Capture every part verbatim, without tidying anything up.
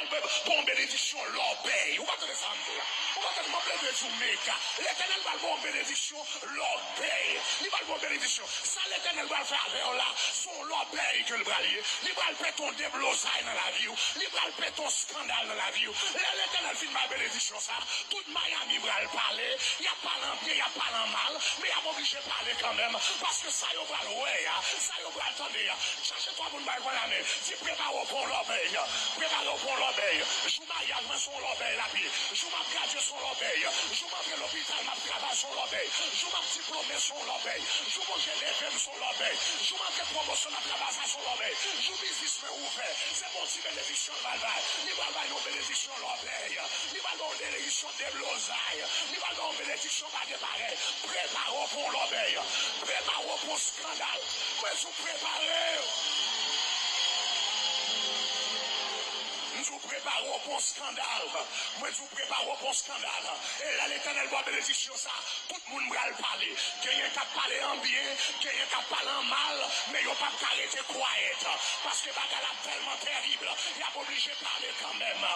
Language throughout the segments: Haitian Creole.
Bon benediksyon lòbèy. Ou pa tande sa m di la? Ou pa tande m ap plede di w mega? Letènèl pral bon benediksyon lòbèy. Li pral bon benediksyon. Sa Letènèl pral fè avè w la, se yon lòbèy ke l pral ye. Li pral pete yon deblozay nan lavi w. Li pral pete yon eskandal nan lavi w. Lè Letènèl fin bay benediksyon sa, tout Miami pral pale, y ap pale an byen, y ap pale an mal, men y ap oblije pale kanmenm, paske sa yo pral wè a, sa yo pral tande a, chache twa moun bay pran lamen, di prepare w pou yon lòbèy, prepare w pou yon lòbèy, jou maryaj mwen se yon lòbèy l ap ye, jou m ap gradye se yon lòbèy, jou m antre lopital m ap travay se yon lòbèy, jou m ap diplome se yon lòbèy, jou Bondye leve m se yon lòbèy, jou m antre pwomosyon m ap travay sa se yon lòbèy, jou biznis mwen ouvè, se bon ti benediksyon l pral bay, li pral bay yon benediksyon lòbèy. Li pral ba w benediksyon deblozay. Li pral ba w benediksyon pa gen parèy. Prepare w pou yon lòbèy. Prepare w pou yon eskandal. Mwen di w prepare w. M di w prepare w pou yon eskandal. Mwen di w prepare w pou yon eskandal. E lè Letènèl ba w benediksyon sa, tout moun pral pale. Genyen k ap pale an byen, genyen k ap pale an mal, men yo p ap ka rete kwayèt. Paske bagay la tèlman terib, y ap oblije pale kanmenm.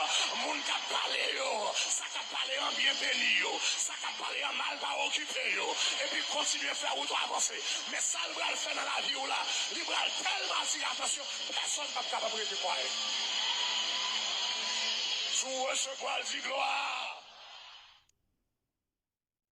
Moun k ap pale yo, sa k ap pale an byen beni yo, sa k ap pale an mal pa okipe yo, epi kontinye fè wout ou avanse. Men sa l pral fè nan lavi w la, li pral tèlman atire atansyon, pèsonn p ap kapab rete kwayèt. Si w resevwa l, di glwa.